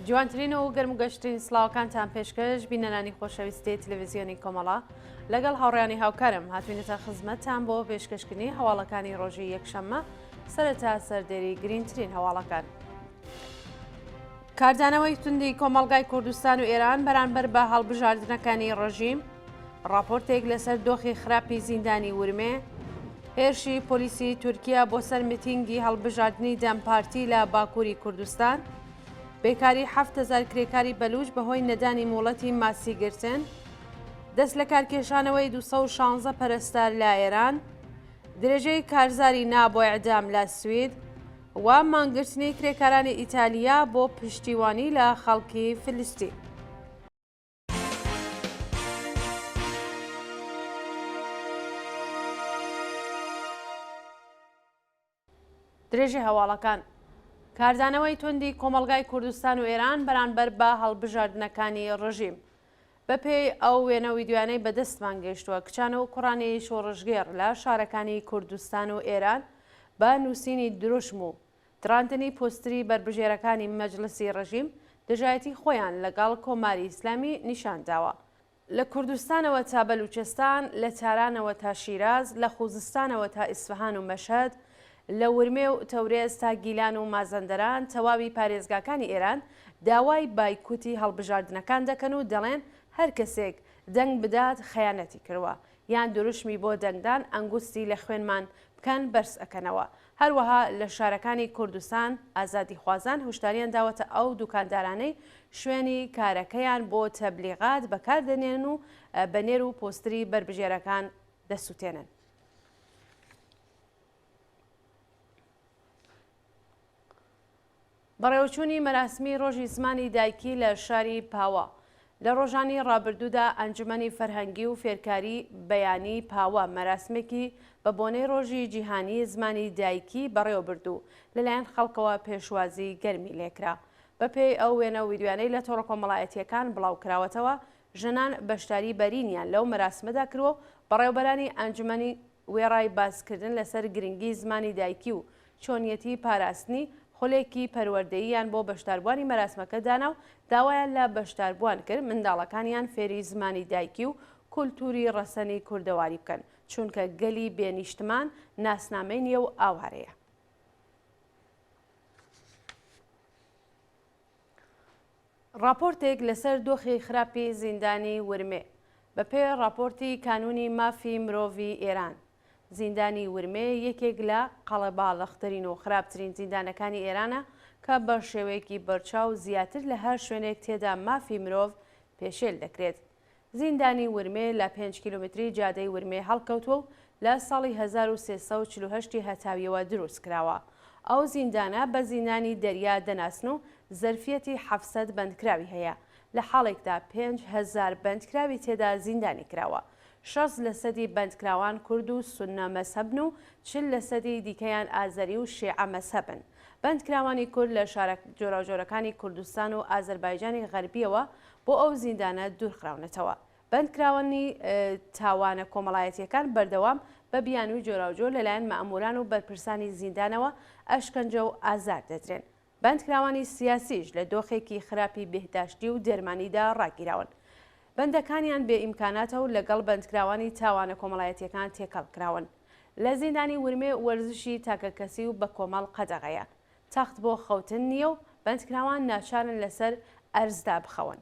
جوانترین و گەرم و گەشترین سڵاوەکانتان پێشکەش بینەرانی خۆشەویستی تلویزیۆنی کۆمەڵە لەگەڵ هاوڕیانی هاوکارم هاتوینەتە خزمەتتان بۆ پێشکەشکردنی هەواڵەکانی ڕۆژی یەکشەممە سەرەتا سەردێری گرینترین هەواڵەکان. کاردانەوەی توندی کۆمەڵگای کوردستان و ئێران بەرانبەر بە هەڵبژاردنەکانی ڕژیم، ڕاپۆرتێک لەسەر دۆخی خراپی زیندانی ورمێ، هێرشی پۆلیسی تورکیا بۆ سەر میتینگی هەڵبژاردنی دەم پارتی لە باکووری کوردستان، بێکاری 7000 کرێکاری بەلووچ بەهۆی نەدانی مۆڵەتی ماسیگرتن، دەست لەکارکێشانەوەی 216 پەرستار لە ئێران، درێژەی کارزاری نا بۆ ئیعدام لە سوید، و مانگرتنی کرێکارانی ئیتالیا بۆ پشتیوانی لە خەڵکی فلستین. درێژەی هەواڵەکان کاردانەوەی توندی کۆمەڵگای کوردستان و ئێران بەرانبەر بە هەڵبژاردنەکانی ڕژیم بەپێی ئەو وێنە و ویدیۆیانەی بەدەستمان گەیشتووە، کچان و کوڕانی شۆڕشگێڕ لە شارەکانی کوردستان و ئێران بە نووسینی دروشم و دڕاندنی پۆستری بەربژێرەکانی مەجڵسی ڕژیم، دژایەتی خۆیان لەگەڵ کۆماری ئیسلامی نیشان داوە. لە کوردستانەوە تا بەلوچستان، لە تارانەوە تا شیراز، لە خوزستانەوە تا ئیسفەهان و مەشهەد، لە ورمێ و تەورێز تا گیلان و مازەندەران تەواوی پارێزگاکانی ئێران داوای بایکوتی هەڵبژاردنەکان دەکەن و دەڵێن هەر کەسێک دەنگ بدات خەیانەتی کروە یان دروشمی بۆ دەنگدان ئەنگوستی لە خوێنمان بکەن بەرز ئەکەنەوە هەروەها لە شارەکانی کوردستان ئازادیخوازان هوشداریان داوەتە ئەو دوکاندارانەی شوێنی کارەکەیان بۆ تەبلیغات بەکار دەنێن و بەنێر و پۆستری بەربژێرەکان دەسوتێنن. بەڕێوەچوونی مەراسمی ڕۆژی زمانی دایکی لە شاری پاوە لە ڕۆژانی ڕابردوودا ئەنجومەنی فەرهەنگی و فێرکاری بەیانی پاوە مەراسمێکی بە بۆنەی ڕۆژی جیهانی زمانی دایکی بەڕێوەبرد و لەلایەن خەڵکەوە پێشوازی گەرمی لێکرا. بەپێی ئەو وێنە و ویدیۆیانەی لە تۆڕە کۆمەڵایەتییەکان بڵاوکراوەتەوە، ژنان بەشداری بەرینیان لەو مەراسمەدا کرووە و بەڕێوەبەرانی ئەنجومەنی وێڕای باسکردن لەسەر گرنگی زمانی دایکی و چۆنیەتی پاراستنی، خولێکی پەروەردەییان بۆ بەشداربووانی مەراسمەکە دانا و داوایان لە بەشداربووان کرد منداڵەکانیان فێری زمانی دایکی و کولتووری ڕەسەنی کوردەواری بکەن، چونکە گەلی بێ نیشتمان ناسنامەی نییە و ئاوارەیە. ڕاپۆرتێک لەسەر دۆخی خراپی زیندانی ورمێ بەپێی ڕاپۆرتی کانوونی مافی مرۆڤی ئێران، زیندانی ورمێ یەکێک لە قەڵەباڵغترین و خراپترین زیندانەکانی ئێرانە کە بە شێوەیەکی بەرچاو زیاتر لە هەر شوێنێک تێدا مافی مرۆڤ پێشێل دەکرێت. زیندانی ورمێ لە پێنج کیلۆمەتری جادەی ورمێ هەڵکەوتووە و لە ساڵی 1348 ی هەتاوییەوە دروست کراوە. ئەو زیندانە بە زیندانی دەریا دەناسن و زەرفیەتی 700 بەندکراوی هەیە، لە حاڵێکدا 5000 بەندکراوی تێدا زیندانی کراوە. 60 لەسەدی بەندکراوان کورد و سوننە مەزهەبن و 40 لەسەدی دیکەیان ئازەری و شێعە مەزهەبن. بەندکراوانی کورد لە شارە جۆراوجۆرەکانی کوردستان و ئازەربایجانی غەربییەوە بۆ ئەو زیندانە دوورخراونەتەوە. بەندکراوانی تاوانە کۆمەڵایەتییەکان بەردەوام بە بیانووی جۆراوجۆر لەلایەن مەئمووران و بەرپرسانی زیندانەوە ئەشکەنجە و ئازار دەدرێن. بەندکراوانی سیاسیش لە دۆخێکی خراپی بێهداشتی و دەرمانیدا ڕاگیراون. بەندەکانیان بێ ئیمکاناتە و لەگەڵ بەندکراوانی تاوانە کۆمەڵایەتییەکان تێکەڵ کراون. لە زیندانی ورمێ وەرزشی تاکەکەسی و بەکۆمەڵ قەدەغەیە. تەخت بۆ خەوتن نییە و بەندکراوان ناچارن لەسەر ئەرزدا بخەون.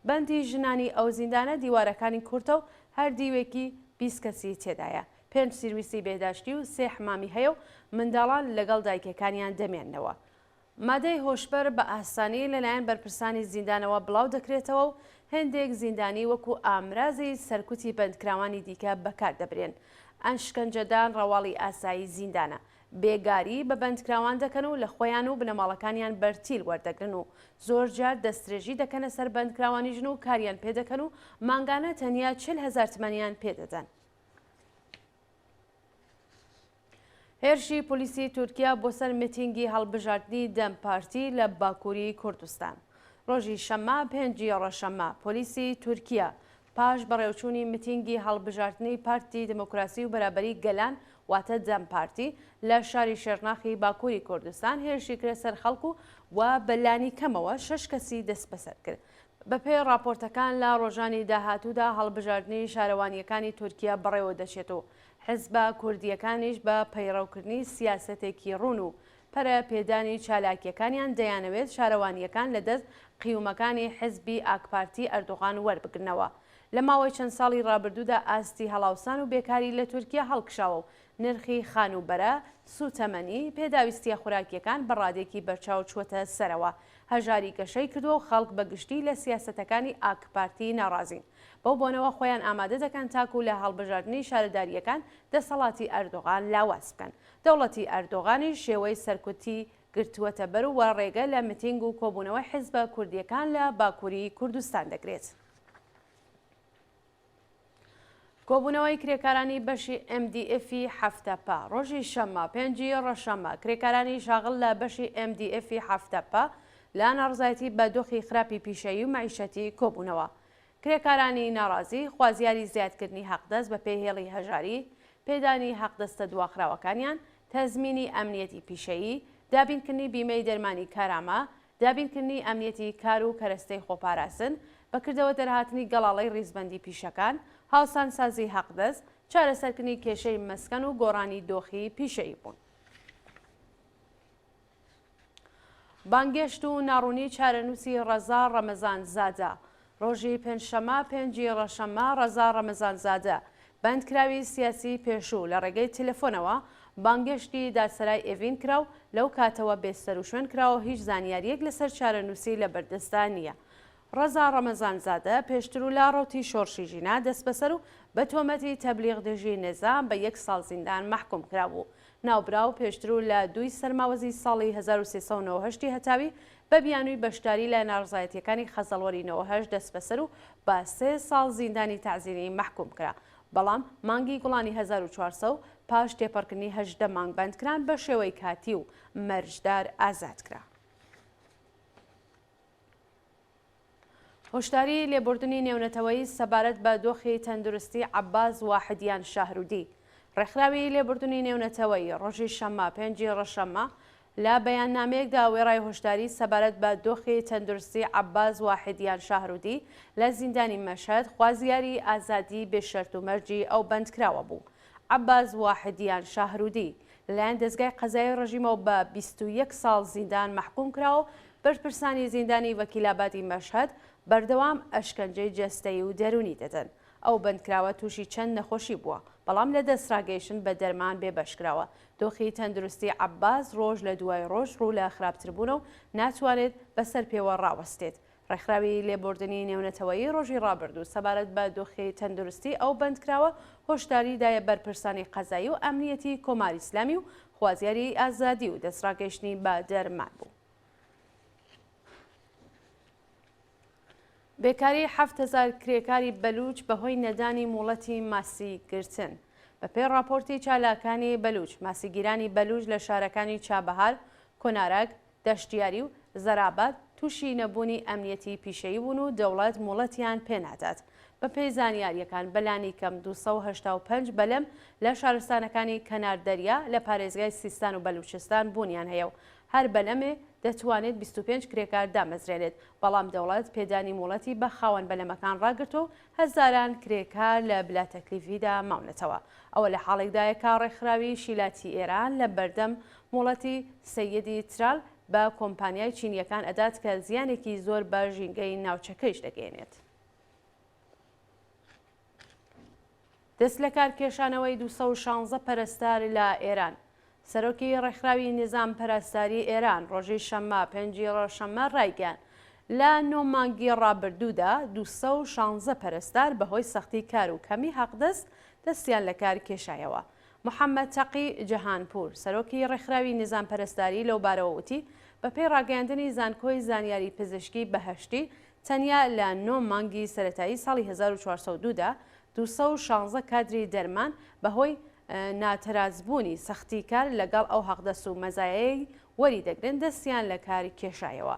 بەندی ژنانی ئەو زیندانە دیوارەکانی کورتە و هەر دیوێکی 20 کەسی تێدایە. پێنج سیرویسی بێهداشتی و سێ حمامی هەیە و منداڵان لەگەڵ دایکەکانیان دەمێننەوە. مادەی هۆشبەر بە ئاسانی لەلایەن بەرپرسانی زیندانەوە بڵاو دەکرێتەوە و هێندێک زیندانی وەکو ئامرازی سەرکوتی بەندکراوانی دیکە بەکار دەبرێن. ئەشکەنجەدان ڕەواڵی ئاسایی زیندانە. بێگاری بە بەندکراوان دەکەن و لە خۆیان و بنەماڵەکانیان بەرتیل وەردەگرن و زۆرجار دەستدرێژی دەکەنە سەر بەندکراوانی ژن و کاریان پێدەکەن و مانگانە تەنیا 40 هەزار تمەنیان پێدەدەن. هێرشی پۆلیسی تورکیا بۆ سەر میتینگی هەڵبژاردنی دەم پارتی لە باکووری کوردستان. ڕۆژی شەممە پێنجی ڕەشەممە پۆلیسی تورکیا پاش بەڕێوچوونی میتینگی هەڵبژاردنی پارتی دموکراسی و بەرابەری گەلان واتە دەم پارتی لە شاری شێرناخی باکووری کوردستان هێرشی کرە سەر خەڵک و و بە لانیکەمەوە شەش کەسی دەستبەسەر کرد. بەپێی ڕاپۆرتەکان لە ڕۆژانی داهاتوودا هەڵبژاردنی شارەوانییەکانی تورکیە بەڕێوە دەچێت و حزبە کوردییەکانیش بە پەیڕەوکردنی سیاسەتێکی ڕوون و پەرە پێدانی چالاکییەکانیان دەیانەوێت شارەوانییەکان لە دەست قیومەکانی حزبی ئاکپارتی ئەردۆغان وەربگرنەوە. لە ماوەی چەند ساڵی ڕابردوودا ئاستی هەڵاوسان و بێکاری لە تورکیە هەڵکشاوە و نرخی خانووبەرە، سووتەمەنی، پێداویستییە خوراکییەکان بە ڕادەیەکی بەرچاو چووەتە سەرەوە. هەژاری گەشەی کردووە و خەڵک بە گشتی لە سیاسەتەکانی ئاکپارتی ناڕازین. بەو بۆنەوە خۆیان ئامادە دەکەن تاکوو لە هەڵبژاردنی شارەدارییەکان دەسەڵاتی ئەردۆغان لاواز بکەن. دەوڵەتی ئەردۆغانیش شێوەی سەرکوتی گرتووەتە بەر و ڕێگە لە متینگ و کۆبوونەوەی حیزبە کوردییەکان لە باکووری کوردستان دەگرێت. کۆبوونەوەی کرێکارانی بەشی MDF ی هەفتەپە ڕۆژی شەممە پێنجی ڕەشەممە کرێکارانی شاغڵ لە بەشی MDF ی هەفتەپە لە ناڕزایەتی بە دۆخی خراپی پیشەیی و مەعیشەتی کۆبوونەوە. کرێکارانی ناڕازی خوازیاری زیادکردنی حەقدەست بە پێی هێڵی هەژاری، پێدانی حەقدەستە دواخراوەکانیان، تەزمینی ئەمنیەتی پیشەیی، دابینکردنی بیمەی دەرمانی کارامە، دابینکردنی ئەمنیەتی کار و کەرەستەی خۆپاراستن، بە کردەوە دەرهاتنی گەڵاڵەی ڕیزبەندی پیشەکان، هاوسانسازی حەقدەست، چارەسەرکردنی کێشەی مەسکەن و گۆڕانی دۆخی پیشەیی بوون. بانگێشت و ناڕوونی چارەنووسی ڕەزا ڕەمەزان زادە ڕۆژی پێنجشەممە پێنجی ڕەشەممە ڕەزا ڕەمەزان زادە بەندکراوی سیاسی پێشوو لە ڕێگەی تەلەفۆنەوە بانگێشتی دادسەرای ئێڤین کرا و لەو کاتەوە بێسەروشوێن کراوە و هیچ زانیارییەک لەسەر چارەنووسی لە بەردەستدا نییە. ڕەزا ڕەمەزان زادە پێشتر و لە ڕەوتی شۆڕشی ژینا دەستبەسەر و بە تۆمەتی تەبلیغ دژی نیزام بە یەک ساڵ زیندان مەحکووم کرابوو. ناوبراو پێشتر و لە دووی سەرماوەزی ساڵی 1398 ی هەتاوی بە بیانووی بەشداری لە ناڕەزایەتییەکانی خەزەڵوەری 98 دەستبەسەر و بە سێ ساڵ زیندانی تەعزیری مەحکووم کرا. بەڵام مانگی گوڵانی 1400 و پاش تێپەڕکردنی 18 مانگ بەندکران بە شێوەی کاتی و مەرجدار ئازاد کرا. هۆشداری لێبوردنی نێونەتەوەیی سەبارەت بە دۆخی تەندروستی عەباس واحدیان شاهرودی، ڕێکخراوی لێبوردنی نێونەتەوەیی ڕۆژی شەممە پێنجی ڕەشەممە لە بەیاننامەیەکدا وێڕای هۆشداری سەبارەت بە دۆخی تەندروستی عەباس واحدیان شاهرودی لە زیندانی مەشهەد خوازیاری ئازادی بێ شەرت و مەرجی ئەو بەندکراوە بوو. عەباس واحدیان شاهرودی لەلایەن دەزگای قەزایی ڕژیمەوە بە 21 ساڵ زیندان مەحکوم کراوە و بەرپرسانی زیندانی وەکیلابادی مەشهەد بەردەوام ئەشکەنجەی جەستەیی و دەروونی دەدەن. ئەو بەندکراوە تووشی چەند نەخۆشی بووە، بەڵام لە دەستڕاگەیشتن بە دەرمان بێبەش کراوە. دۆخی تەندروستی عەباس ڕۆژ لە دوای ڕۆژ ڕوو لە خراپتربوونە و ناتوانێت بەسەر پێوە ڕاوەستێت. ڕێکخراوی لێبوردنی نێونەتەوەیی ڕۆژی ڕابردوو سەبارەت بە دۆخی تەندروستی ئەو بەندکراوە هۆشداری دایە بەرپرسانی قەزایی و ئەمنیەتی کۆماری ئیسلامی و خوازیاری ئازادی و دەستڕاگەیشتنی بە دەرمان بوو. بێکاری 7000 کرێکاری بەلوچ بەهۆی نەدانی موڵەتی ماسی گرتن. بەپێی ڕاپۆرتی چالاکانی بەلوچ، ماسیگیرانی بەلوچ لە شارەکانی چابەهار، کۆنارەک، دەشتیاری و زەراباد تووشی نەبوونی ئەمنیەتی پیشەیی بوون و دەوڵەت موڵەتیان پێ نادات. بەپێی زانیارییەکان بە لانیکەم 285 بەلەم لە شارستانەکانی کەنار دەریا لە پارێزگای سیستان و بەلوچستان بوونیان هەیە و هەر بەلەمێ دەتوانێت 25 کرێکار دامەزرێنێت، بەڵام دەوڵەت پێدانی موڵەتی بە خاوەن بەلەمەکان ڕاگرتووە و هەزاران کرێکار لە بلاتەکلیفیدا ماونەتەوە. ئەوە لە حاڵێکدایە کە ڕێکخراوی شیلاتی ئێران لە بەردەم مۆڵەتی سەیدی ترال بە کۆمپانیای چینییەکان ئەدات کە زیانێکی زۆر بە ژینگەی ناوچەکەیش دەگەیەنێت. دەستلەکارکێشانەوەی 216 پەرستار لە ئێران سەرۆکی ڕێکخراوی نیزام پەرستاری ئێران ڕۆژی شەممە پێنجی ڕەشەممە ڕایگەیاند لە نۆ مانگی ڕابردوودا 216 پەرستار بەهۆی سەختی کار و کەمی حەقدەست دەستیان لەکار کێشایەوە. محەممەد تەقی جەهانپوور، سەرۆکی ڕێکخراوی نیزام پەرستاری لەو بارەوە وتی، بەپێی ڕاگەیاندنی زانکۆی زانیاری پزیشکی بەهەشتی، تەنیا لە نۆ مانگی سەرەتایی ساڵی 1402 دا 216 کادری دەرمان بەهۆی ناتەرازبوونی سەختی کار لەگەڵ ئەو حەقدەست و مەزایەی وەری دەگرن دەستیان لە کار کێشایەوە.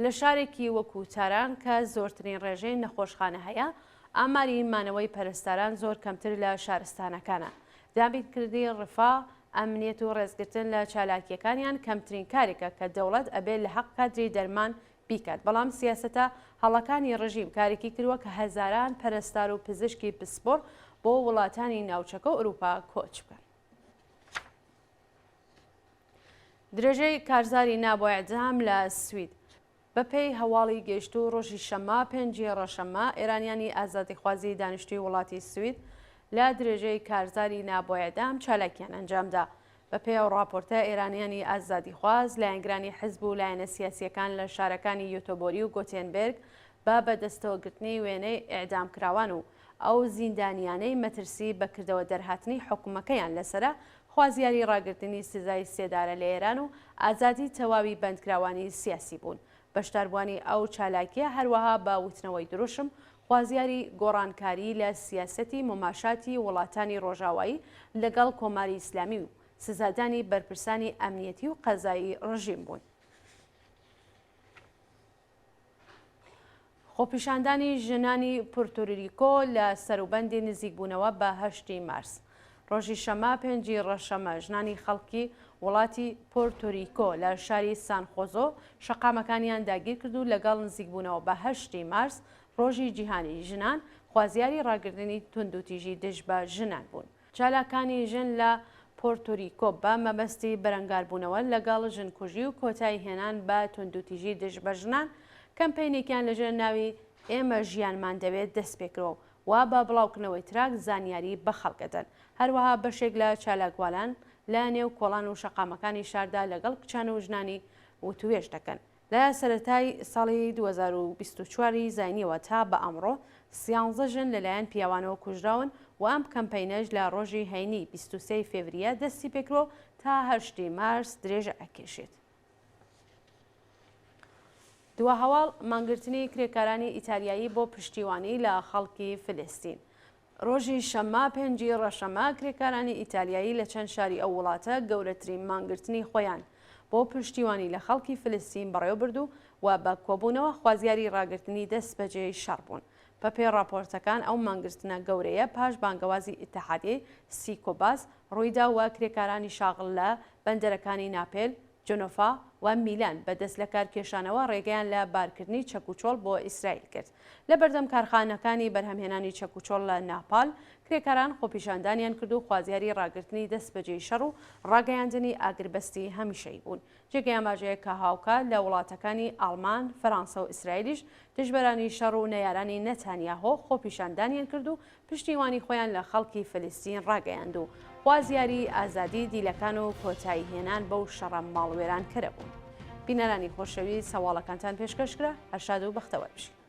لە شارێکی وەکوو تاران کە زۆرترین ڕێژەی نەخۆشخانە هەیە، ئاماری مانەوەی پەرستاران زۆر کەمتر لە شارستانەکانە. دابینکردنی ڕفا، ئەمنیەت و ڕێزگرتن لە چالاکییەکانیان کەمترین کارێکە کە دەوڵەت ئەبێ لە هەق کادری دەرمان بیکات، بەڵام سیاسەتە هەڵەکانی ڕژیم کارێکی کردوە کە هەزاران پەرستار و پزیشکی پسپۆڕ بۆ وڵاتانی ناوچەکە و ئەوروپا کۆچ بکەن. درێژەی کارزاری نا بۆ ئیعدام لە سوید. بەپێی هەواڵی گەیشتوو ڕۆژی شەممە پێنجی ڕەشەممە ئێرانیانی ئازادیخوازی دانیشتووی وڵاتی سوید لە درێژەی کارزاری نا بۆ ئێعدام چالاکیان ئەنجامدا. بەپێی ئەو ڕاپۆرتە ئێرانیانی ئازادیخواز، لایەنگرانی حزب و لایەنە سیاسییەکان لە شارەکانی یۆتۆبۆری و گۆتێنبێرگ بە بەدەستەوەگرتنی وێنەی ئێعدامکراوان و ئەو زیندانیانەی مەترسی بە کردەوە دەرهاتنی حوکمەکەیان لەسەرە خوازیاری ڕاگرتنی سزای سێدارە لە ئێران و ئازادی تەواوی بەندکراوانی سیاسی بوون. بەشداربووانی ئەو چالاکییە هەروەها بە وتنەوەی دروشم خوازیاری گۆڕانکاری لە سیاسەتی موماشاتی وڵاتانی ڕۆژاوایی لەگەڵ کۆماری ئیسلامی و سزادانی بەرپرسانی ئەمنیەتی و قەزایی ڕژیم بوون. خۆپیشاندانی ژنانی پورتوریکۆ لە سەروبەندی نزیکبوونەوە بە هەشتی مارس. ڕۆژی شەممە پێنجی ڕەشەمە ژنانی خەڵکی وڵاتی پۆرتۆریکۆ لە شاری سان خۆزۆ شەقامەکانیان داگیرکرد و لەگەڵ نزیکبوونەوە بە هەشتی مارس ڕۆژی جیهانی ژنان خوازیاری ڕاگرتنی توندوتیژی دژ بە ژنان بوون. چالاکانی ژن لە پۆرتۆریکۆ بە مەبەستی بەرەنگاربوونەوە لەگەڵ ژنکوژی و کۆتایی هێنان بە توندوتیژی دژ بە ژنان، کەمپەینێکیان لەژێر ناوی ئێمە ژیانمان دەوێت دەستپێکرەوە و بە بڵاوکردنەوەی تراکت زانیاری بە خەڵک ئەدەن. هەروەها بەشێک لە چالاکوانان لە نێو کۆڵان و شەقامەکانی شاردا لەگەڵ کچان و ژنانی وتوێژ دەکەن. لە سەرەتای ساڵی 2024 ی زاینیەوە تا بە ئەمڕۆ سیانزە ژن لەلایەن پیاوانەوە کوژراون و ئەم کەمپەینەش لە ڕۆژی هەینی 23 فێڤریە دەستی پێکرۆ تا هەشتی مارس درێژە ئەکێشێت. دوا هەواڵ، مانگرتنی کرێکارانی ئیتالیایی بۆ پشتیوانی لە خەڵکی فلستین. ڕۆژی شەممە پێنجی ڕەشەمە کرێکارانی ئیتالیایی لە چەند شاری ئەو وڵاتە گەورەترین مانگرتنی خۆیان بۆ پشتیوانی لە خەڵکی فلستین بەڕێوەبرد و و بە کۆبوونەوە خوازیاری ڕاگرتنی دەستبەجێی شەڕ بوون. بەپێی ڕاپۆرتەکان ئەو مانگرتنە گەورەیە پاش بانگەوازی ئیتحادیەی سیکۆباس ڕوویدا و کرێکارانی شاغڵ لە بەندەرەکانی ناپێل، جنۆفا و میلان بە دەست لەکارکێشانەوە ڕێگەیان لە بارکردنی چەکوچۆڵ بۆ ئیسرائیل کرد. لە بەردەم کارخانەکانی بەرهەمهێنانی چەکوچۆڵ لە ناپال، کرێکاران خۆپیشاندانیان کرد و خوازیاری ڕاگرتنی دەستبەجێی شەڕ و ڕاگەیاندنی ئاگربەستی هەمیشەیی بوون. جێگەی ئاماژەیە کە هاوکات لە وڵاتەکانی ئاڵمان، فەرانسە و ئیسرائیلیش دژبەرانی شەڕ و نەیارانی نەتانیاهۆ خۆپیشاندانیان کرد و پشتیوانی خۆیان لە خەڵکی فلستین ڕاگەیاند و خوازیاری ئازادی دیلەکان و کۆتایی هێنان بەو شەڕە ماڵوێرانکەرە بوون. بینەرانی خۆشەویست هەواڵەکانتان پێشکەش کرا، هەر شاد و بەختەوەر بژین.